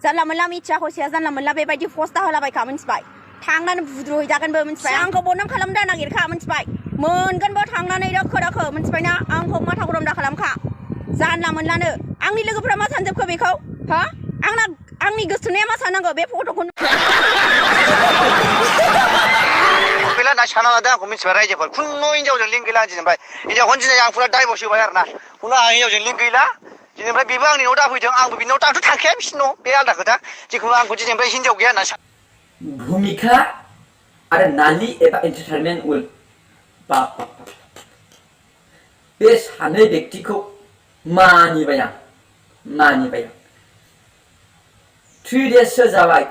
जानला मोनला मिथिया हसिया जानला मोनला बेबायदि पस्टा होलाबायखा मिथिबाय थांनानै बुद्रुहैजागोनबो मिथिबाय आंखौ बदनाम खालामनो नागिरखा मिथिबाय मोनगोनबो थांनानै दोखो दोखो मिथिबायना आंखौ माथा गरम दा खालामखा जानला मोनलानो आंनि लोगोफोरा मा सानजोबखो बेखौ हो आंनि गोसोथोनाया मा साननांगौ बे फट'खौ गैला ना साना लादों आंखौ मिथिबाय रायजोफोर खुनु हिनजावजों लिंक गैला दिनैफ्राय हिनजावखौनो दिनै आं फुरा डाइभर्स होबाय आरो ना खुनु आं हिनजावजों लिंक गैला दिनैफ्राय बेबो आंनि न'आव दाफैदों आंबो बिनि न'आव आंथ' थांखाया बिसिनि न' बे आलदा खोथा जिखुनु आंखौ दिनैनिफ्राय हिनजाव गैया होनना भूमिका आरो नाली एबा एन्टारटेनमेन्ट वर्ल्ड बाप बे सानै व्यक्तिखौ मानिबाय आं 3 days जाबाय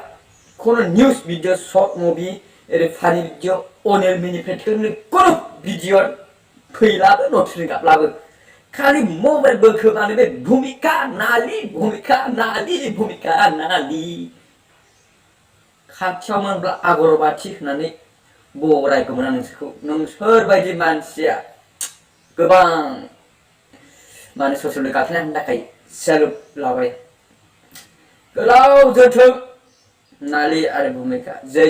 कोनो न्यूज भिडियो शॉर्ट मूवी एरै फानि भिडियो अनिल मिनिफ्राय कोनो भिडियो फैलाबो नटिफिकेसन गाबलाबो खालि मबाइल बोखोबानो बे भूमिका नाली खाथियाव मोनब्ला आगरबाथि होननानै बरायगौमोन आं नोंसोरबायदि मानसिया गोबां माने ससियेल मिडिया गाथोननि थाखाय सेल्फ लाबाय गोलाव जोथों नाली आरो भूमिका जै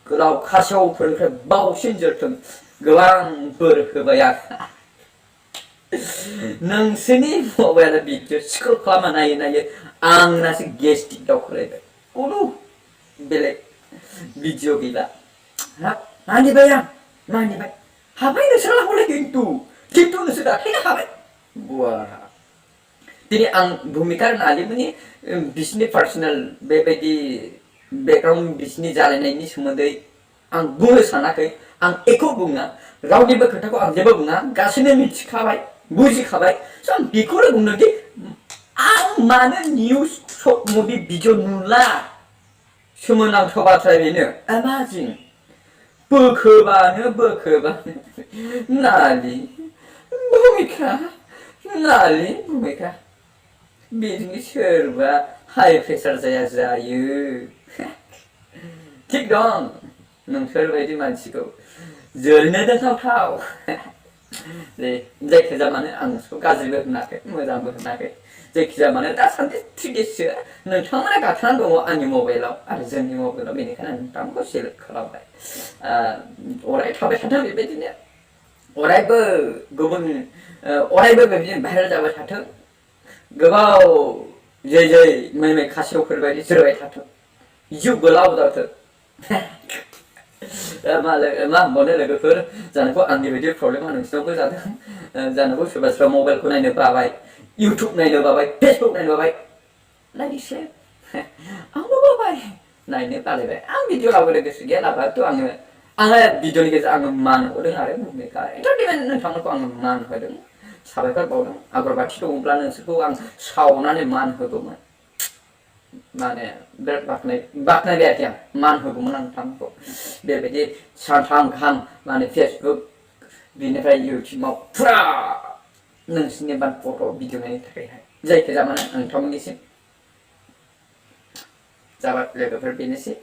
गोलाव खासेवफोरनिफ्राय बावसिन जोथों गोबां बोर होबाय आं नोंसोरनि मबाइल भिडियो स्क्रल खालामना नायो आंनासो गेस्टिक दावखोलायबाय कुनु बेलेग भिडियो गैला मानिबाय हाबाय नोंसोर हले खिन्थु नोंसोर दाख्लैनो हाबाय दिनै आं भूमिका नालीमोननि बिसिनि पार्सनेल बेबायदि बेकग्राउन्ड बिसिनि जालायनायनि सोमोन्दै आं बुंनो सानाखै आं एखौ बुङा रावनिबो खोथाखौ आं जेबो बुङा गासैनो मिथिखाबाय बुजिखाबाय स' आं बेखौनो बुंदोंदि आं मानो निउज शर्ट मुभि भिडियो नुला सोमोनांथाव बाथ्राया बेनो इमाजिन बोखोबानो नाली भूमिका बिदिनो सोरबा हाई प्रेसार जायो थिग दं नोंसोरबायदि मानसिखौ जोरनो दोनथावथाव जायखिजाया मानो आं नोंसोरखौ गाज्रिबो होनाखै मोजांबो होनाखै जायखिजाया मानो दासान्दि 3 days नोंथांमोना गाथारनानै दङ आंनि मबाइलाव आरो जोंनि मबाइलाव बेनिखायनो नोंथांखौ सेलेक्ट खालामबाय अराय थाबाय थाथों बेबायदिनो अरायबो बेबायदिनो भाइरेल जाबाय थाथों गोबाव जै मै खासेवफोरबायदि जोरबाय थाथों जिउ गोलाव जाथों मा होनबावनो लोगोफोर जानोबो आंनि बायदि प्रब्लेमा नोंसिनावबो जादों जानोबो सोरबा मबाइलखौ नायनो बाबाय इउटुब नायनो बाबाय फेसबुक नायनो बाबाय नायनोसै आंबो बाबाय नायनो बालायबाय आं भिडिअ लाबोनो गोसो गैया लाबाथ' आङो भिडिअनि गेजेरजों आङो मान होदों आरो भूमिका एन्टारटेनमेन्ट नोंथांमोनखौ आङो मान होदों साबायखर बावदों आगरबाथि दङब्ला नोंसोरखौ आं सावनानै मान होगौमोन माने बिराद बाख्नायबाय आरोखि आं मान होगौमोन आं नोंथांमोनखौ बेबायदि सानथाम गाहाम माने फेसबुक बिनिफ्राय इउटुबाव फुरा नोंसिनि फट' भिडिअ नायनो थाखायहाय जायखिजाया माने नोंथांमोननिसिम जाबाय लोगोफोर बेनोसै